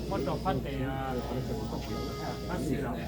Muab rau phab tes, phab xis los.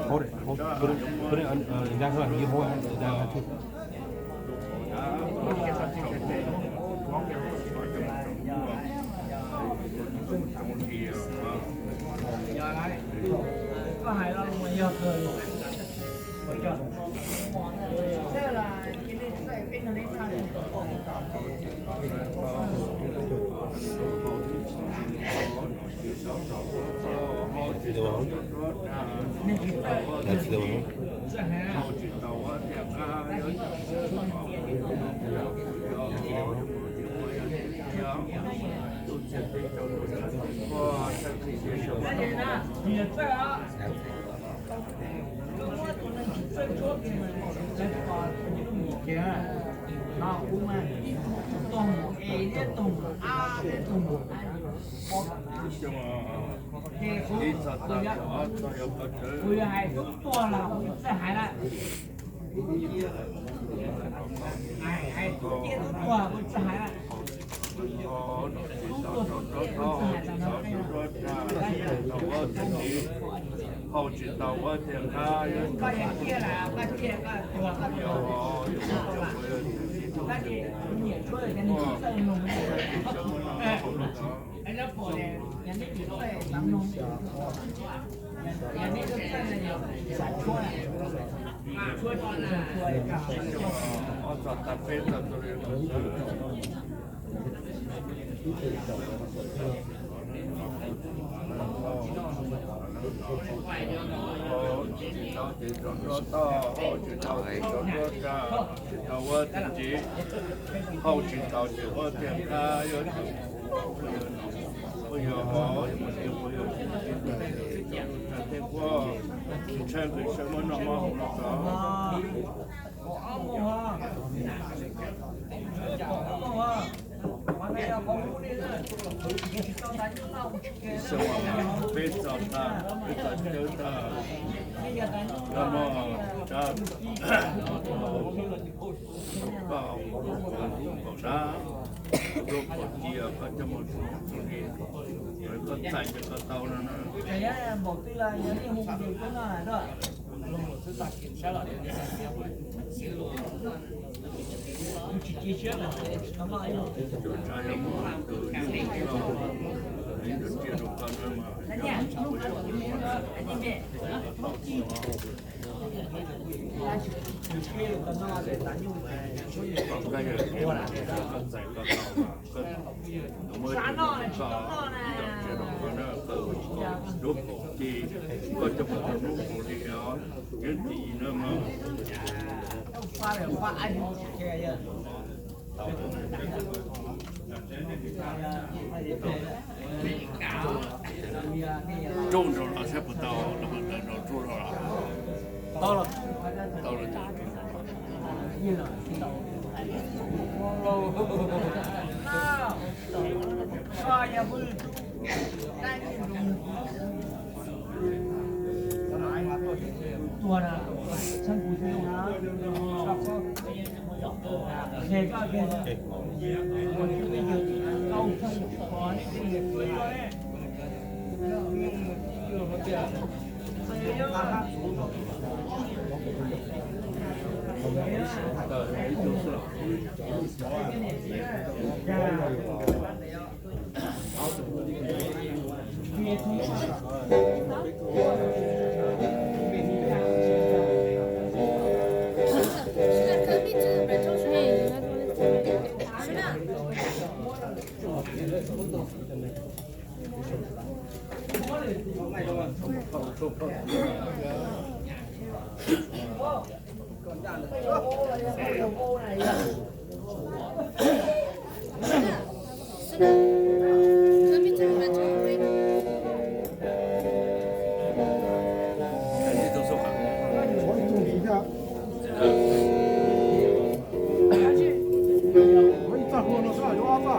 Hold it, hold, put it, put it on, uh, in that hand. You hold it in that hand too. Kuv yog hais tub tuag los kuv txawj hais lawm. Hais tub tuag kuv txawj hais lawm. Hau tsis tau ua tiag, koj yog tiag lawm, koj tiag koj tuag koj tuag. Koj ces kuv nyiam tshuab ces nej txawj mloog. Hau tsis tau ces ua tiag, koj yog, koj yog, ntshai nqis sawv muab noj muab haus no tod. Peb txog tag, peb txog cawv tag, no no, koj kaum dab, koj kaum cia, koj coj mus txog li, koj txais ces koj tau no na. Koj txais koj tau, koj muab tsis tau, koj tsis tau koj na, koj lub kaum ci, koj coj mus tau lub kaum li os, yeeb tim na mas. Rub nrau los saib puas tau, los puas tau nrau rub los. Tau los, tau los.